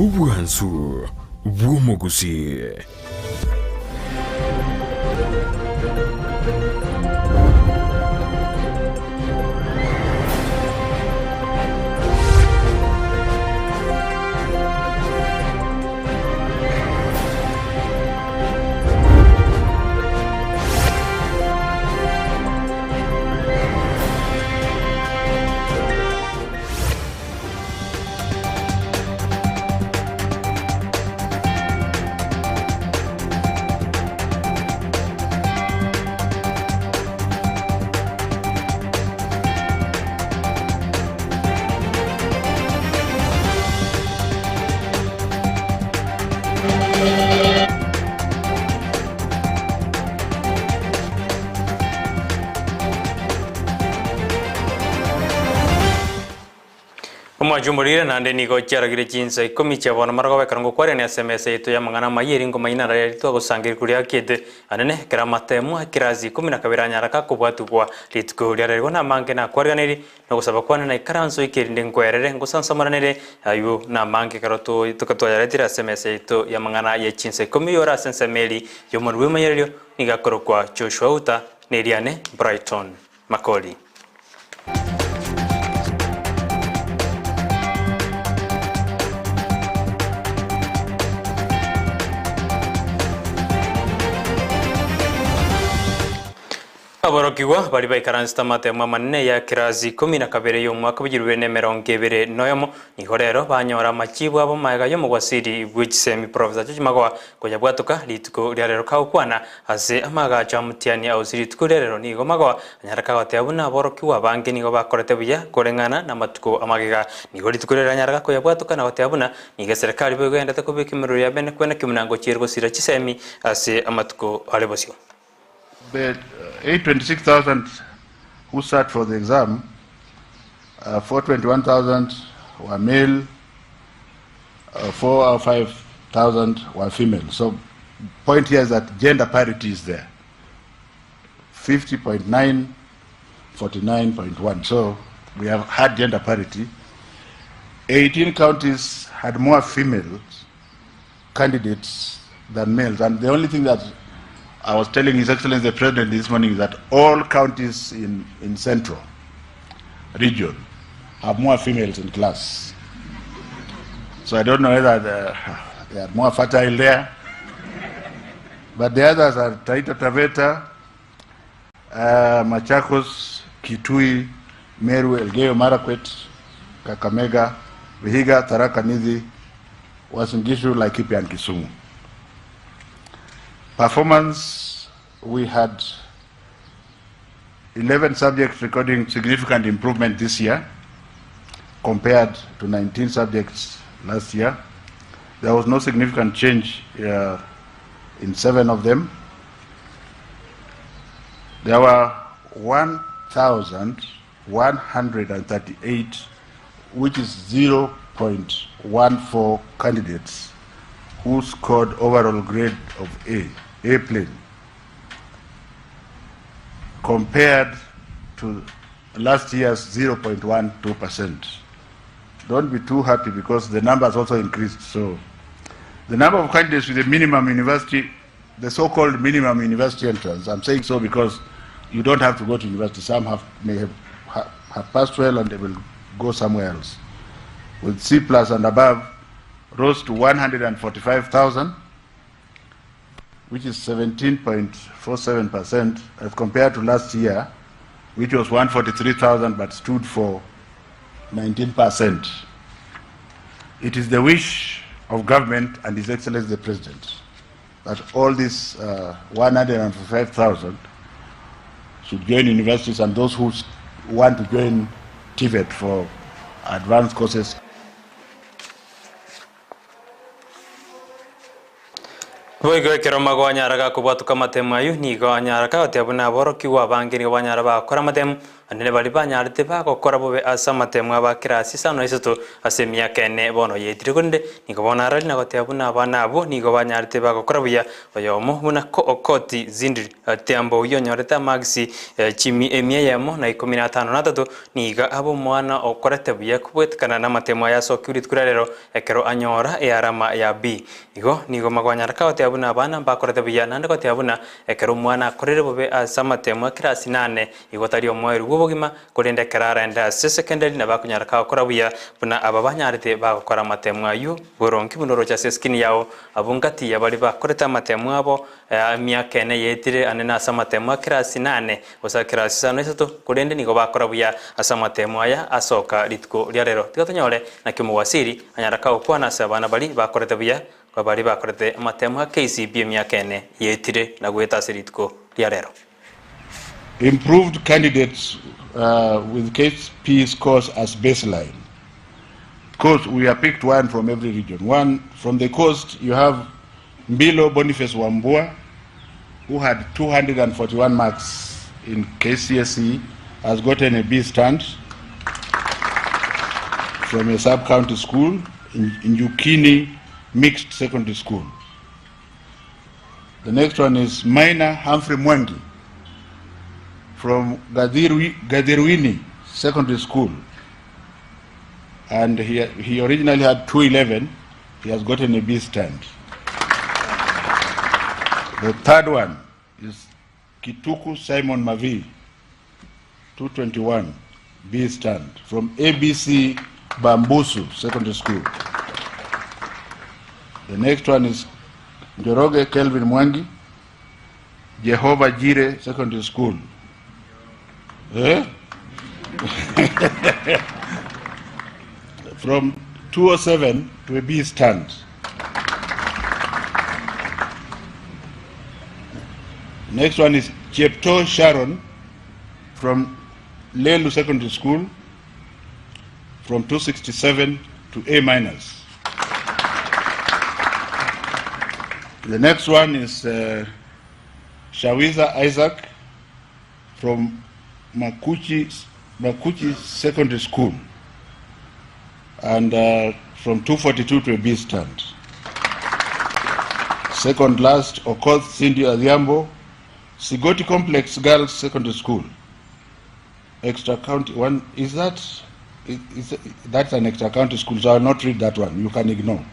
Obwansu bw'omogusii. Omwancho omorire naende nigo chiaragire chinsa ikomi chia bono marogoba ekero ngokwarania ase emesa yaito y'amang'ana amayia eri ngoma inara yaritwe agosangereria koria akiete anene ekero amatemo a kirasi ikomi na kabere anyaraka kobwatigwa rituko riarerigwe namange nakwariganirie Nogosaba kwane naikaranse oike erinde nkwerere, ngosansamoranere ayio namange ekero twayaretire ase emesa yaito y'amang'ana ye chinsa ikomi oyore ase ensemo eri y'omonwa bw'emanyererio nigo akorokwa Joshua Uta, na eriane Brighton Makori. Aborokigwa baria baikaransete amatemo amanene ya kirasi ikomi na kabere y'omwaka bw'echilifu bibere na emerongo ebere noyomo, nigo rero banyora amachibu abo magega y'omogwasiri bwe chisemi Professor George Magoha koyabwatoka rituko ria rero kagokwana ase amagacho a Mutiani House rituko ria rero nigo Magoha anyare kagoteba buna aborokigwa abange nigo bakorete buya koreng'ana namatuko amagega. Nigo rituko ria rero anyare koyabwatoka na goteba buna nigo eserekari boigo egenderete kobeka emerero ya bene kwene kimuna ngochiere gosira chisemi ase amatuko are bosio. The 826,000 who sat for the exam, 421,000 were male, 405,000 were female. So point here is that gender parity is there. 50.9, 49.1. So we have had gender parity. 18 counties had more females candidates than males. And the only thing that I was telling His Excellency the President this morning is that all counties in, in Central region have more females in class. So I don't know whether the, they are more fertile there. But the others are Taita Taveta, uh, Machakos, Kitui, Meru, Elgeyo Marakwet, Kakamega, Vihiga, Tharaka Nithi, Uasin Gishu, Laikipia and Kisumu. Performance, we had 11 subjects recording significant improvement this year compared to 19 subjects last year. There was no significant change uh, in seven of them. There were 1,138, which is 0.14 candidates who scored overall grade of A, A plane, compared to last year's 0.12%. Don't be too happy because the numbers also increased. So the number of candidates with a minimum university, the so-called minimum university entrance, I'm saying so because you don't have to go to university. Some have, may have, have passed well and they will go somewhere else. With C plus and above, rose to 145,000, which is 17.47% as compared to last year, which was 143,000 but stood for 19%. It is the wish of government and His Excellency the President that all these uh, 105,000 should join universities and those who want to join TVET for advanced courses. Boigo ekero mago anyara gakobwatoka amatemo ayio, nigo anyara kagoteba buna aborokigwa abange nigo banyara bagokora amatemo. Anene baria banyarete bagokora bobe ase amatemo aba kirasi isano na isato ase emiaka ene bono yaetire korende nigo bono arari na goteba buna abana abwo nigo banyarete bagokora buya oyomo buna Okoti Zindri Tiambo oyio onyorete amagisi chimi emia eyemo na ikomi na atano na atato nigo abe omwana okorete buya kobwetekana namatemo aya asokigwe rituko ria rero ekero anyora earama ya B. Igo nigo magwanyara kagoteba buna abana mbakorete buya naende goteba buna ekero omwana akorire bobe ase amatemo a kirasi nane Igo tari omoerio bw'obogima, korende ekero arende ase sekendari nabo akonyara kagokora buya, buna aba banyarete bagokora amatemo ayio boronge buna oroche ase eskini yao. Abwo ngati ya baria bakorete amatemo abo emiaka ene yaetire ane nase amatemo a kirasi nane, gose a kirasi isano na isato, korende nigo bakora buya ase amatemo aya asoka rituko ria rero. Tiga tonyore naki omowasiri anyara kagokwana ase abana baria bakorete buya, baria bakorete amatemo a KCB emiaka ene yaetire na goeta ase rituko ria rero. Improved candidates with KP scores as baseline. Coast, we have picked one from every region. One from the coast, you have Mbilo Boniface Wambua, who had 241 marks in KCSE, has gotten a B stand from a sub-county school in Njukini Mixed Secondary School. The next one is Minor Humphrey Mwangi from Gathirwini Secondary School. And he originally had 211. He has gotten a B stand. The third one is Kituku Simon Mavi, 221, B stand, from ABC Bambusu Secondary School. The next one is Njoroge Kelvin Mwangi, Jehovah Jireh Secondary School. Eh? From 207 to a B stand. Next one is Chepto Sharon from Lelu Secondary School from 267 to A minus. The next one is Shawiza Isaac from Makuchi Secondary School and from 242 to a B stand. Second last, Okoth Cindy Adhiambo, Sigoti Complex Girls Secondary School. Extra county one, is that, is, is, that's an extra county school, so I will not read that one. You can ignore.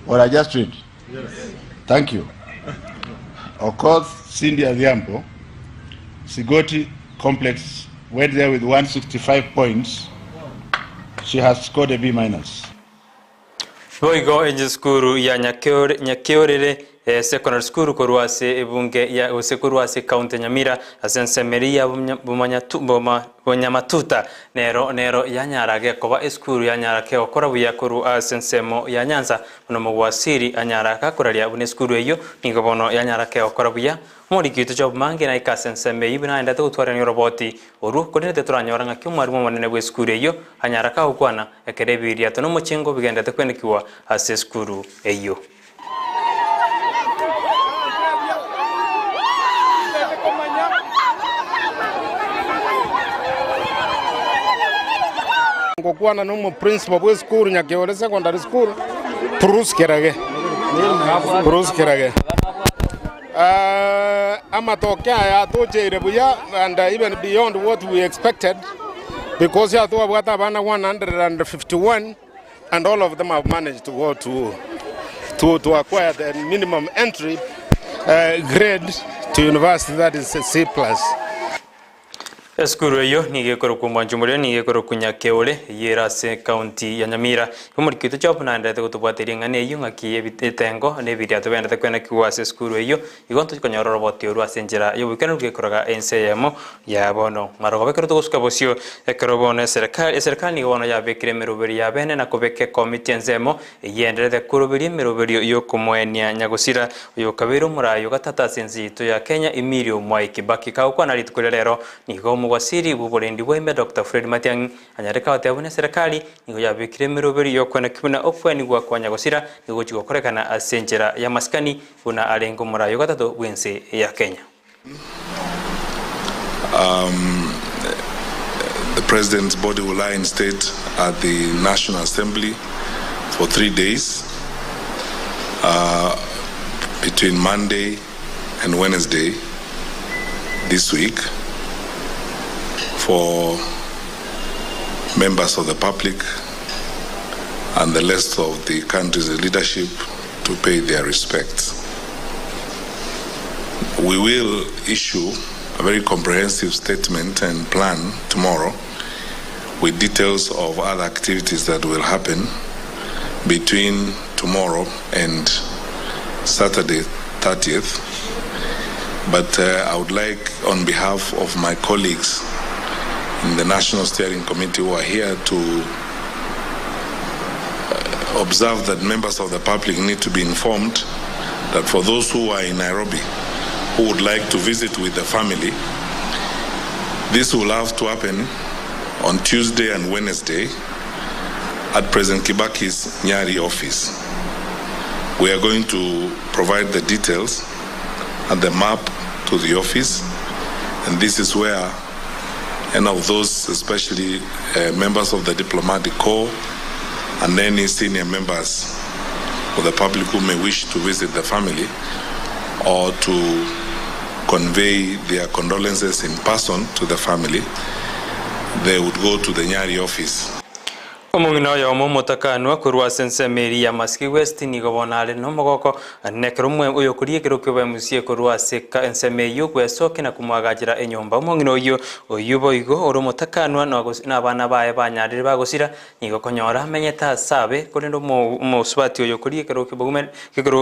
Or I just read? Yes. Thank you. Okoth Cindy Adhiambo, Sigoti Complex, went there with 165 points. She has scored a B minus. Boigo esukuru ya Nyakeorere Secondary School korwa ase ebunge ya gose korwa ase ekaunti ya Nyamira ase ensemo eria ya Bonyamatuta nero nero yanyara gekoba esukuru yanyara kegokora buya korwa ase ensemo ya Nyanza buna omogwasiri anyara gakoraria buna esukuru eyio nigo bono yanyara kegokora buya Omoriki oito Job Mange naike ase ensemo eyio buna aendete gotwarania oroboti orwo, korende titoranyora ng'aki omwarimu omonene bw'esukuru eyio anyara kagokwana ekero ebiriato na omochengo bigenderete kwenekigwa ase esukuru eyio. Ngokwana nomoprincipa bw'esukuru Nyakeore Secondary School, Bruce Kerage. Bruce Kerage. Amatoke aya atocheire buya and even beyond what we expected because twabwate abana 151 and all of them have managed to go to, to, to acquire the minimum entry grade to university that is C plus. Esukuru eyio nigo ekorokwa Omwancho Omorero nigo ekorokwa Nyakeore, eyio ere ase ekaunti ya Nyamira. Igo omoriki oito Job naenderete gotobwata ring'ana eyio ng'aki etengo na ebiriato biaendete kwenekigwa ase esukuru eyio, igo ntochi konyora oroboti orwo ase enchera y'oboikeranu bw'ekoroga ense eyemo ya bono. Marogoba ekero togosuka bosio, ekero bono eserekari eserekari nigo bono yabekire emeroberio ya bene na kobeka ekomiti ensemo eyio eenderete koroberia emeroberio y'okomoenia nyagosira Oyokabeire omoraai o gatato ase ense yaito ya Kenya, Emilio Mwai Kibaki kagokwana rituko ria rero, nigo omogwasiri bw'oborendi bwa ime Doctor Fred Matiang'i anyare kagoteba buna eserekari nigo yabekire emeroberi y'okweneki buna okwenigwa kwa nyagosira nigo gochia gokorekana ase enchera y'amasikani buna arenge omoraai o gatato bw'ense ya Kenya. president's body will lie in state at the National Assembly for 3 days between Monday and Wednesday this week for members of the public and the rest of the country's leadership to pay their respects. We will issue a very comprehensive statement and plan tomorrow with details of other activities that will happen between tomorrow and Saturday 30th. But I would like, on behalf of my colleagues in the National Steering Committee who are here, to observe that members of the public need to be informed that for those who are in Nairobi who would like to visit with the family, this will have to happen on Tuesday and Wednesday at President Kibaki's Nyari office. We are going to provide the details and the map to the office, and this is where any of those, especially members of the diplomatic corps and any senior members of the public who may wish to visit the family or to convey their condolences in person to the family, they would go to the Nyari office. Omong'ina oyomo omotakanwa korwa ase ensemo eria ya Masiki West nigo bono are nomogoko nekero omwe oyokoria ekero ki'oboemusie korwa ase ensemo eyio gwesokia na komoagachera enyomba. Omong'ina oyio oyio boigo ore omotakanwa na abana baye banyarire bagosira nigo okonyora amenyete ase abe korende omosubati oyo okoria ekero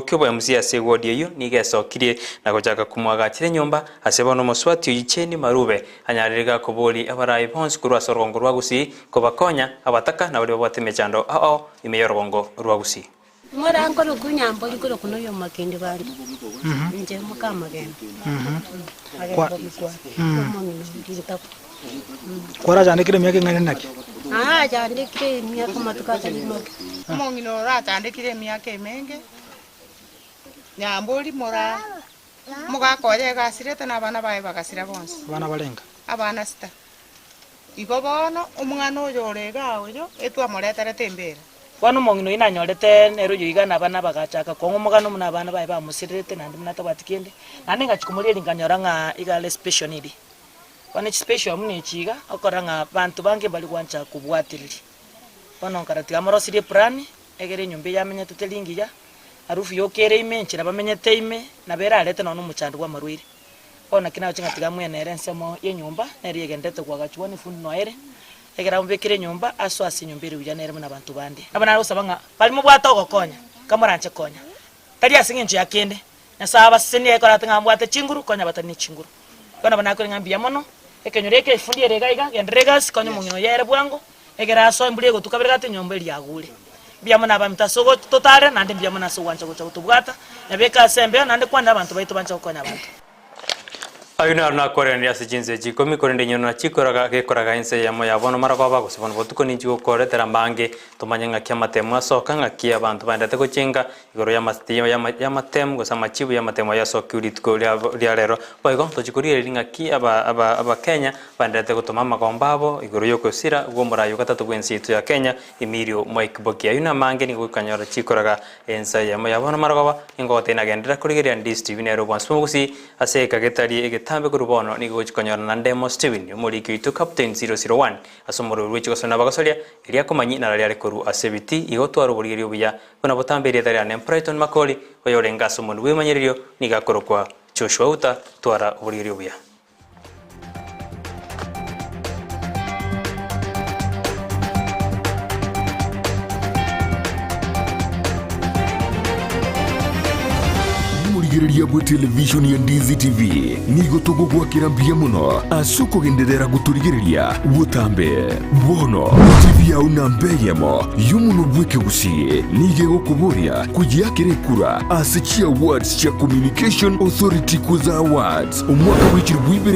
ki'oboemusie ase ewodi eyio nigo esokirie na gochaka komoagachera enyomba ase bono omosubati oyio Jane Marube anyarire gakoboria abarai bonsi korwa ase orogongo rwa Gusii kobakonya abataka na baria babwate emechando ao ime y'orogongo rwa Gusii. Morankore nyambori korokwa noyo omokendi banto, inche mokamagena, magena bikwa, omong'ina ndintako. Kwarachandekire emiaka eng'ana naki? Narachandekire emiaka amatuko atari make. Omong'ina orachandekire emiaka emenge, nyambori mora omogaka oye egasirete na abana baye bagasira bonsi. Abana barenga? Abana sita. Igo bono omwana oyo ore igaa oyo etwamoreterete embera. Bono omong'ina oyio nanyorete nere oyo iga na abana bagachaka kong'a omogano buna abana baye bamosirerete naende buna atabwati kende. Naende ngachia komoria nkanyora ng'a iga are special need. Bono echispecial buna echi iga, okorora ng'a abanto bange mbari gwancha kobwatereria. Bono nkarora tiga amorosirie eplan, egere enyomba eye amenyete teri ngiya, harufu yoka ere ime, enchera bamenyete ime, nabo erarete nonye na omochando bwa amarwaire. Bono naki naroche ng'a tiga amwene ere ensemo y'enyomba, nere egendererete koagachwa ne efundi noyo ere, ekero amobekire enyomba, asoe ase enyomba ere buya nere buna abanto bande. Nabo nare gosaba ng'a baria mobwate ogokonya, kamoranche konya, tari ase eng'encho ya kende, Nyasae abasesenie ekero ate ng'a mbwate chinguru, konya abatari ne chinguru. Igo nabo nakore ng'a mbuya mono, ekenyoro eke efundi ere iga iga, genderera egasi, konya omong'ina oyo ere bwango, ekero asoa embura egotuka bere gati enyomba eria agure. Mbuya mono abaminto ase ogototaarera, naende mbuya mono ase ogwancha gocha gotobwata, nyabeke ase embeo, naende kwanera abanto baito banche gokonya abanto. Ayio naro nakwareranire ase chinsa echi ikomi, korende inwe nachikoraga gekoraga ensa eyemo ya bono marogoba, gose bono botuko ninchi gokoretera amange, tomanye ng'aki amatemo asoka, ng'aki abanto baendete gochenga, igoro y'amatemo gose amachibu y'amatemo ayio asokigwe rituko ria rero. Boigo ntochie korigereria ng'aki Abakenya baendererete gotoma amagombo abo igoro y'ogosira bw'omoraai o gatato bw'ense yaito ya Kenya, Emilio Mwai Kibaki. Ayio namange nigo gokanyora chikoraga ensa eyemo ya bono marogoba, nigo goteba nagenderera korigereria Ndisi TV nere obwansu bw'omogusii ase egeka getari egetambe korwa bono nigo gochia konyora naende Emo Steven, omoriki oito Captain 001 ase omorweri bwe chigosori na abagosoria, erio akomanyi nararia are korwa ase ebitii igo tware oborigereria obuya Buna botambe erieta riane Brighton Makori, oyorenge ase omonwa bw'ebimanyererio nigo akorokwa Joshua Uta, twara oborigereria obuya. Omorigereria bwe television ya Ndizi TV nigo togogwakera mbuya mono ase okogenderera gotorigereria botambe. Bono TV yao namba eyemo y'omonwa bw'ekegusii nigo egokoboria koyeakera ekura ase chiawards chia Communication Authority Kuza Awards omwaka bw'echilifu ibere.